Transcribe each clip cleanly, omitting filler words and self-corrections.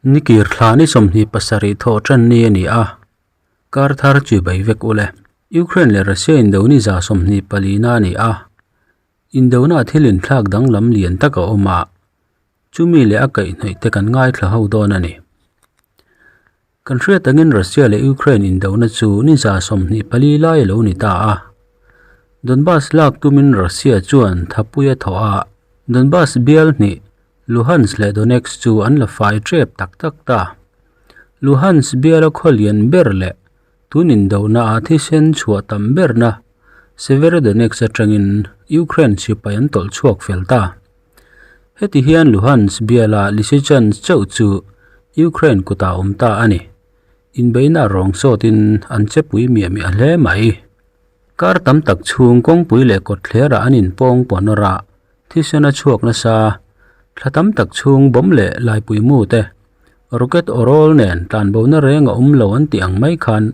Nikir thla ni 27 thawh tan ni a ni a, kar thar chi bai vek ule. Ukraine leh Russia indo ni 24 na a ni a, indona thil inthlak danglam lian tak a awm a, chumi leh a kaihhnawih te kan ngaithla ho dawn a ni. Kan hriat angin Russia leh Ukraine indona chu ni 24 lai a lo ni ta a. Donbas lak tumin Russia chuan thapui a thawh a, Donbas bial hnih Luhansk leh Donetsk chu an la fai tep tak tak ta. Luhansk biala khaw lian ber leh tun indona a thisen chhuah tam berna Severodonetsk atangin Ukraine sipai an tawlh chhuak fel ta. Heti hian Luhansk biala Lysychansk chauh chu Ukraine kutah awm ta a ni. Inbeihna rawng sawtin an chepui miah miah hle mai. Kar tam tak chhung kawngpui leh kawtthlerah an inpawng pawnawr a, Thisen a chhuak nasa, thla tam tak chhung bawm leh laipui mu te, rocket awrawl nen tlanbona reng a awm lo an tih ang mai khan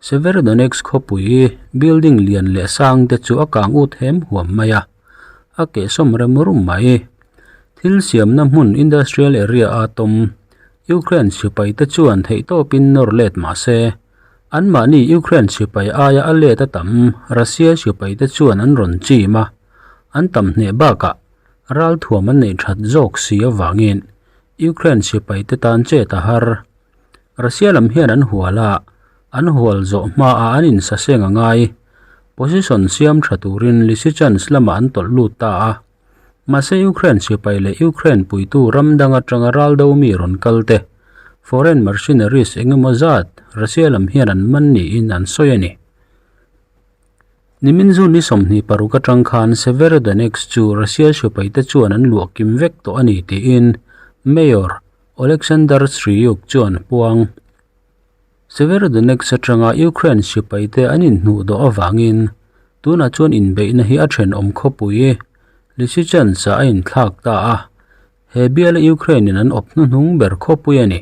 Severodonetsk khawpui building lian leh sang te chu a kang ut hem huam mai a, a kehsawm rem rum mai. Thil siamna hmun industrial area a tawm Ukraine sipai te chuan theihtawpin nawr let mah se, anmahni Ukraine sipai aia a let a tam Russia sipai te chuan an rawn chim a. An tam hneh bakah ralthuam an neih that zawk si avangin Ukraine sipai te tan chet a har. Russia lam hian an hual a, an hual zawh hmaah an insaseng a ngai. Position siam tha turin Lysychansk lamah an tawlh lut ta a. Mahse Ukraine sipai leh Ukraine puitu ram dang atanga raldo mi rawn kal te, foreign mercenaries engemaw zat Russia lam hian an man niin an sawi a ni. Nimin June ni 26 atang khan Severodonetsk chu Russia sipaite chuan an luah kim vek tawh a ni tiin Mayor Oleksandr Stryuk chuan a puang. Severodonetsk atanga Ukraine sipaite an inhnuh dawh avangin tunah chuan inbeihna hi a thenawm khawpui Lysychansk-ah a inthlak ta a, he biala Ukraine-in an awp hnuhnung ber khawpui a ni.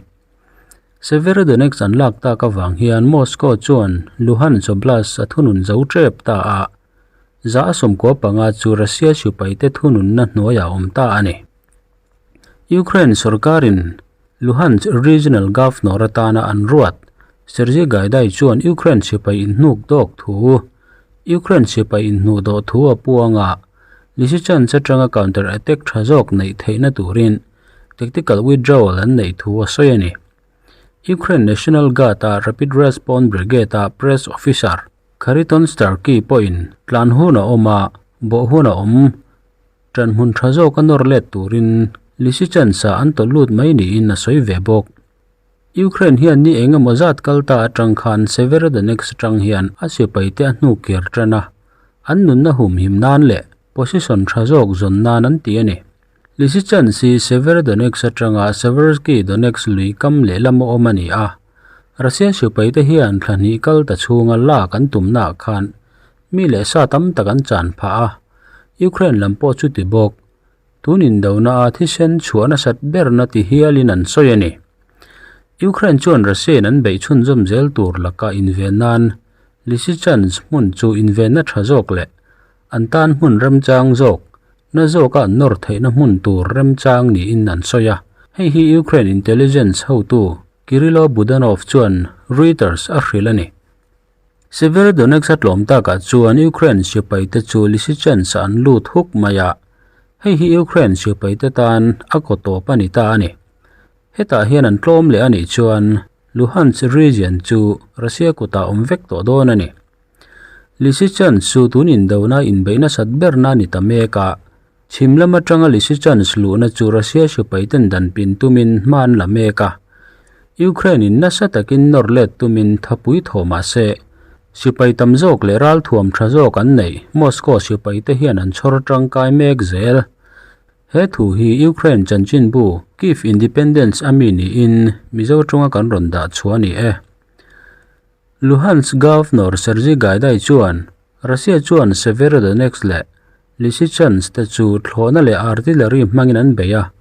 Severodonetsk an lak tak avang hian Moscow chuan Luhansk Oblast a thunun zo tep ta a, 95 chu Russia sipaite thununna hnuaiah a awm ta a ni. Ukraine sorkarin Luhansk Regional Governor atana an ruat Sergei Gaidai chuan Ukraine sipai inhnuk dawk thu Ukraine sipai inhnuh dawh thu a puang a, Lysychansk atanga counter-attack tha zawk neih theihna turin Tactical withdrawal an neih thu a sawi a ni. Ukraine National Guard-a Rapid Response Brigade-a press officer Khariton Starkey pawhin tlan hun a awm a, bawh hun a awm. Ṭan hmun ṭha zawk a nawr let turin Lysychansk-ah an tawlh lut mai niin a sawi ve bawk. Ukraine hian ni eng emaw zat kal ta aṭang khan Severodonetsk aṭang hian a sipaite a hnu kir ṭan a, an nunna humhim nan leh position ṭha zawk zawn nan an ti a ni. Lysychansk hi Severodonetsk atanga Seversky Donetsk lui kam lehlam a awm a ni a. Russia sipaite hian thla hnih kal ta chhunga lak an tumnaah khan mi leh sa tam tak an chan phah a, Ukraine lam pawh chu ti bawk. Tun indona a thisen chhuah nasat berna ti hialin an sawi a ni. Ukraine chuan Russia-in an beih chhunzawm zel tur laka inven nan Lysychansk hmun chu invenna tha zawk leh an tan hmun remchang zawk na zawka an nawr theihna hmun tur remchang niin an sawi a. Hei hi Ukraine intelligence hotu Kyrylo Budanov chuan Reuters a hrilh a ni. Severodonetsk a tlawm takah chuan Ukraine sipaite chu Lysychansk ah an lut huk mai a, hei hi Ukraine sipaite tan a kaw tawp a ni ta a ni. Hetah hian an tlawm leh a nih chuan Luhansk region chu Russia kutah awm vek tawh dawn a ni. Lysychansk chu tun indona inbeih nasat berna a ni ta mek a, chhim lam atanga Lysychansk luhna chu Russia sipaiten dan pin tumin hma an la mek a. Ukraine in nasa takin nawr let tumin thapui thaw mah se, sipai tam zawk leh ralthuam tha zawk an neih Moscow sipaite hian an chhawr tangkai mek zel. He thu hi Ukraine chanchinbu Kyiv Independence a mi niin Mizo tawnga kan rawn dah chhuah a ni e. Luhansk Governor Sergei Gaidai chuan Russia chuan Severodonetsk leh Lysychansk te chu thlawhna leh artillery hmangin an bei a,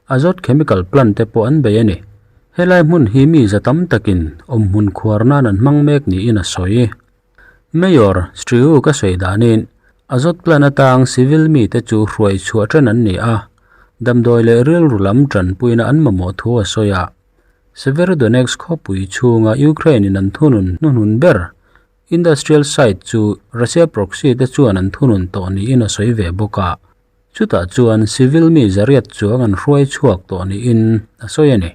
Azot chemical plant te pawh an bei a ni. Helai hmun hi mi za tam takin awmhmun khuar nan an hmang mek niin a sawi. Mayor Striuk a sawi danin Azot plant atang civil mite chu hruai chhuah ṭan an ni a, damdawi leh rilru lam ṭanpuina an mamawh thu a sawi a. Severodonetsk khawpui chhunga Ukraine-in an thunun hnuhnun ber industrial site chu Russia proxy te chuan an thunun tawh niin a sawi ve bawk a. Chutah chuan civil mi zariat chuang an hruai chhuak tawh niin a sawi a ni.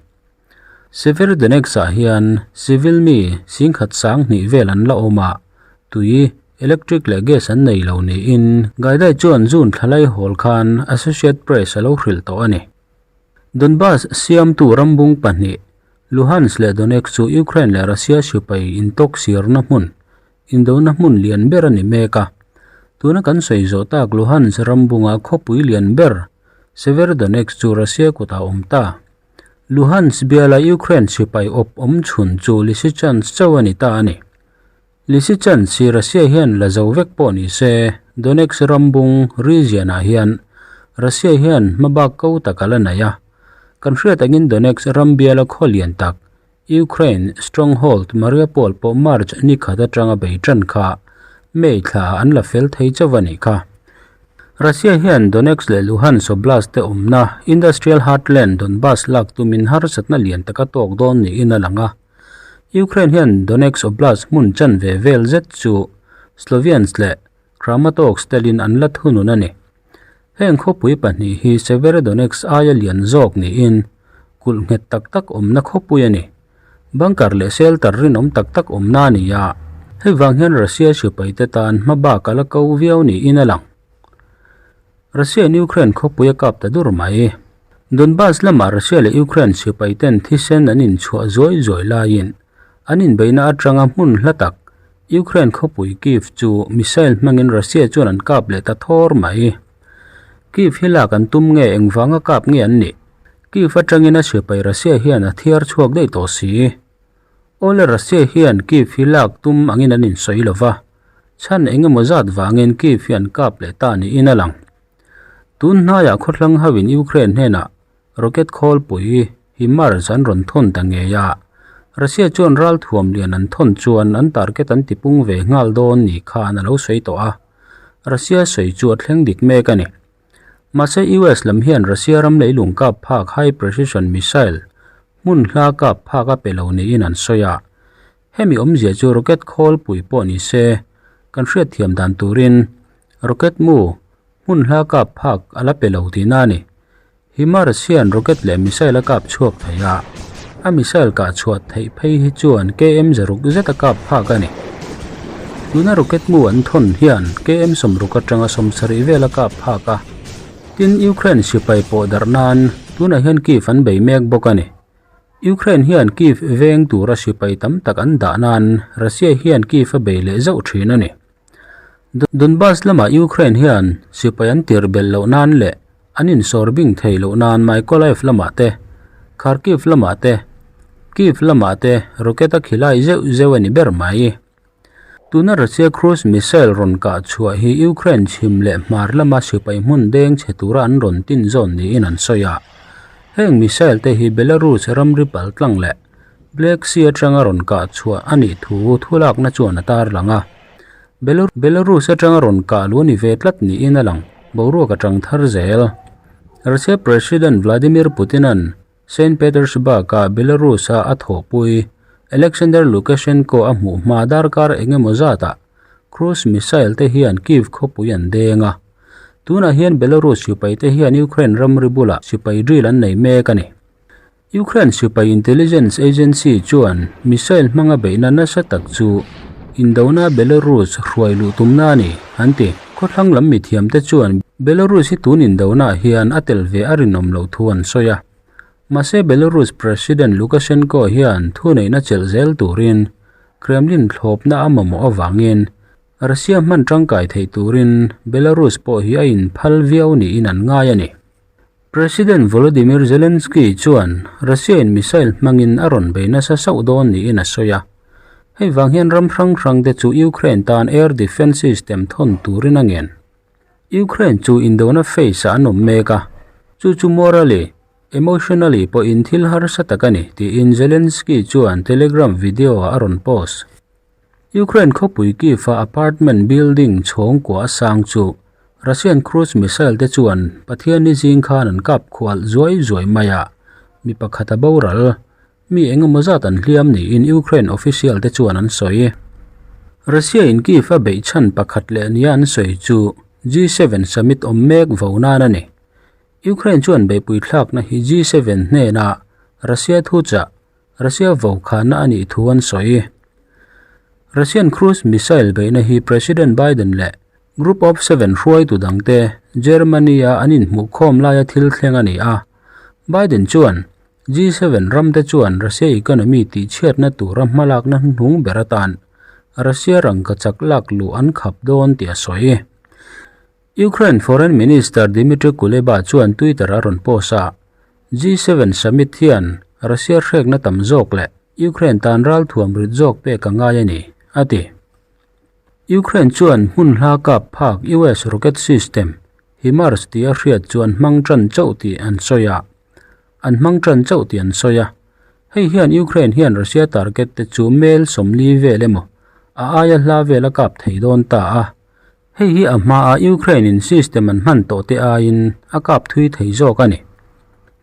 Severodonetsk-ah hian civil mi singkhat sang hnih vel an la awm a, tui, electric leh gas an nei lo niin Gaidai chuan June thla laihawl khan Associate Press a lo hrilh tawh a ni. Donbas siamtu rambung pahnih, Luhansk leh Donetsk chu Ukraine leh Russia sipai intawk sirna hmun Indona hmun lian ber a ni mek a. Tuna kan sawi zawh tak Luhansk rambunga khawpui lian ber Severodonetsk chu Russia kutah a awm ta. Luhansk biala Ukraine sipai awp awm chhun chu Lysychansk chauh a ni ta a ni. Lysychansk hi Russia hian la zo vek pawh ni se, Donetsk rambung region-ah hian Russia hian hmabak ko tak a la nei a. Kan hriat angin Donetsk ram biala khaw lian tak Ukraine stronghold Mariupol pawh March ni khat atanga bei tan kha May thla an la fel thei chauh a nih kha. Russia hian Donetsk leh Luhansk Oblast te awmna industrial heartland Donbas lak tumin harsatna lian taka tawk dawn niin a lang a. Ukraine hian Donetsk Oblast hmun chanve vel zet chu Sloviansk leh Kramatorsk telin an la thunun a ni. Heng khawpui pahnih hi Severodonetsk aia lian zawk niin kulh nghet tak tak awmna khawpui a ni. Bunker leh shelter rinawm tak tak awmna a ni a, hei vang hian Russia sipaite tan hma bak a la ko viau niin a lang. Russia in Ukraine khawpui a kap ta dur mai. Donbas lamah Russia leh Ukraine sipaiten thisen an inchhuah zuai zuai laiin an inbeihna atanga hmun hla tak Ukraine khawpui Kyiv chu missile hmangin Russia chuan an kap leh ta thawr mai. Kyiv hi lak an tum nge engvanga kap nge an nih? Kyiv atangin a sipai Russia hian a thiar chhuak daih tawh si. Awle Russia hian Kyiv hi lak tum angin an insawi lo va, chhan engemaw zat vangin Kyiv hi an kap leh ta niin a lang. Tun hnaiah khawthlang hoin Ukraine hnenah Rocket khawlpui HIMARS an rawn thawn ta ngei a, Russia chuan ralthuam lian an thawn chuan an target an tipung ve nghal dawn ni khan a lo sawi tawh a, Russia sawi chu a thleng dik mek a ni. Mahse US lam hian Russia ram leilung kap phak high precision missile hmun hla kap phak a pe lo niin an sawi a, hemi awmzia chu rocket khawlpui pawh ni se kan hriatthiam dan turin rocket mu hmun hla kap phak a la pe lo tihna a ni. HIMARS hian rocket leh missile a kap chhuak thei a, a missile kah chhuah theih phei hi chuan KM zaruk zet a kap phak a ni. Tuna rocket mu an thawn hian KM sawmruk atanga sawmsarih vel a kap phak a, tin Ukraine sipai pawh darh nan tunah hian Kyiv an bei mek bawk a ni. Ukraine hian Kyiv veng tura sipai tam tak an dah nan Russia hian Kyiv a bei leh zauh thin a ni. Donbas lamah Ukraine hian sipai an tir belh loh nan leh an insawr bing thei loh nan Mykolaiv lamah te, Kharkiv lamah te, Kyiv lamah te rocket a khilai zeuh zeuh a ni ber mai. Tuna Russia cruise missile rawn kah chhuah hi Ukraine chhim leh hmar lama sipai hmun deng chhe tura an rawn tin zawn niin an sawi a. Heng missile te hi Belarus ramri paltlang leh Black Sea atanga rawn kah chhuah a nih thu thulakna chuan a tarlang a. Belarus atanga rawn kah luh a ni ve tlat niin a lang, boruak a tang thar zel. Russia President Vladimir Putin-a'n Saint Petersburg-a Belarus-a a thawhpui Alexander Lukashenko a hmuh hma darkar eng emaw zatah cruise missile te hian Kyiv khawpui an deng a. Tunah hian Belarus sipaite hian Ukraine ramri bulah sipai drill an nei mek a ni. Ukraine sipai intelligence agency chuan missile hmanga beihna nasa tak chu indona Belarus hruai luh tumna a ni, an ti. Khawthlang lam mithiamte chuan Belarus hi tun indonaah hian a tel ve a rinawm loh thu an sawi a. Mahse Belarus President Lukashenko hian thuneihna chelh zel turin Kremlin thlawpna a mamawh avangin Russia hman tangkai theih turin Belarus pawh hi a inphal viau niin an ngai a ni. President Volodymyr Zelensky chuan Russia-in missile hmangin a rawn bei nasa sauh dawn niin a sawi a. Hei vang hian ram hrang hrangte chu Ukraine tan air defence system thawn turin a ngen. Ukraine chu indona phase-ah an awm mek a, chu chu morally, Emotionally pawhin thil harsa tak a ni, tiin Zelensky chuan Telegram video-ah a rawn post. Ukraine khawpui Kyiv-a apartment building chhawngkua a sang chu Russian cruise missile te chuan Pathianni zing khan an kap khual zuai zuai mai a, mi pakhat a boral. Mi eng emaw zat an hliam niin Ukraine official te chuan an sawi. Russia-in Kyiv a beih chhan pakhat leh nia an sawi chu G7 summit awm mek vo nan a ni. Ukraine chuan beihpui thlakna hi G7 hnena Russia thuchah Russia vaukhana a nih thu an sawi. Russian cruise missile beihna hi President Biden leh Group of Seven hruaitu dangte Germany-a an inhmuhkhawm laia thil thleng a ni a. Biden chuan G7 ramte chuan Russia economy tihchhiatna tura hmalakna hnuhnung ber atan Russia rangkachak lak luh an khap dawn tih a sawi. Ukraine Foreign Minister Dmytro Kuleba chuan Twitter a rawn post a, G7 summit hian Russia hrekna tam zawk leh Ukraine tan ralthuam rit zawk pek a ngai a ni, a ti. Ukraine chuan hmun hla kap phak US rocket system HIMARS tia hriat chu an hmang tan chauh tih an sawi a, an hmang tan chauh tih an sawi a. Hei hian Ukraine hian Russia target te chu mel 40 vel emaw a aia hla vel a kap thei dawn ta a. Hei hi a hmaa Ukraine in system an hman tawh te aiin a kap thui thei zawk a ni.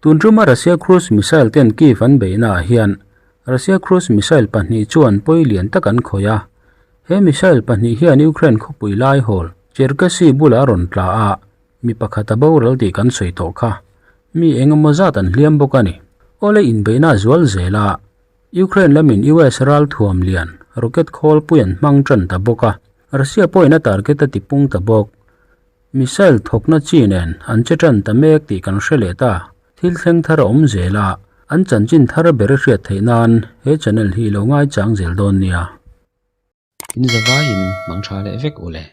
Tun tuma Russia cruise missile ten Kyiv an beihna ah hian Russia cruise missile pahnih chuan pawi lian tak an khawih a. He missile pahnih hian Ukraine khawpui laihawl Cherkasy bulah a rawn tla a, mi pakhat a boral tih kan sawi tawh kha. Mi eng emaw zat an hliam bawk a ni. Awle inbeihna a zual zel a, Ukraine lamin US ralthuam lian rocket khawlpui an hmang tan ta bawk a, Russia pawhin a target a tipung ta bawk. Missile thawkna chi nen an che tan ta mek tih kan hre leh ta. Thil thleng thar a awm zel a, an chanchin thar ber i hriat theih nan he channel hi i lo ngaichang zel dawn nia. In zavaiin mang tha leh vek u le.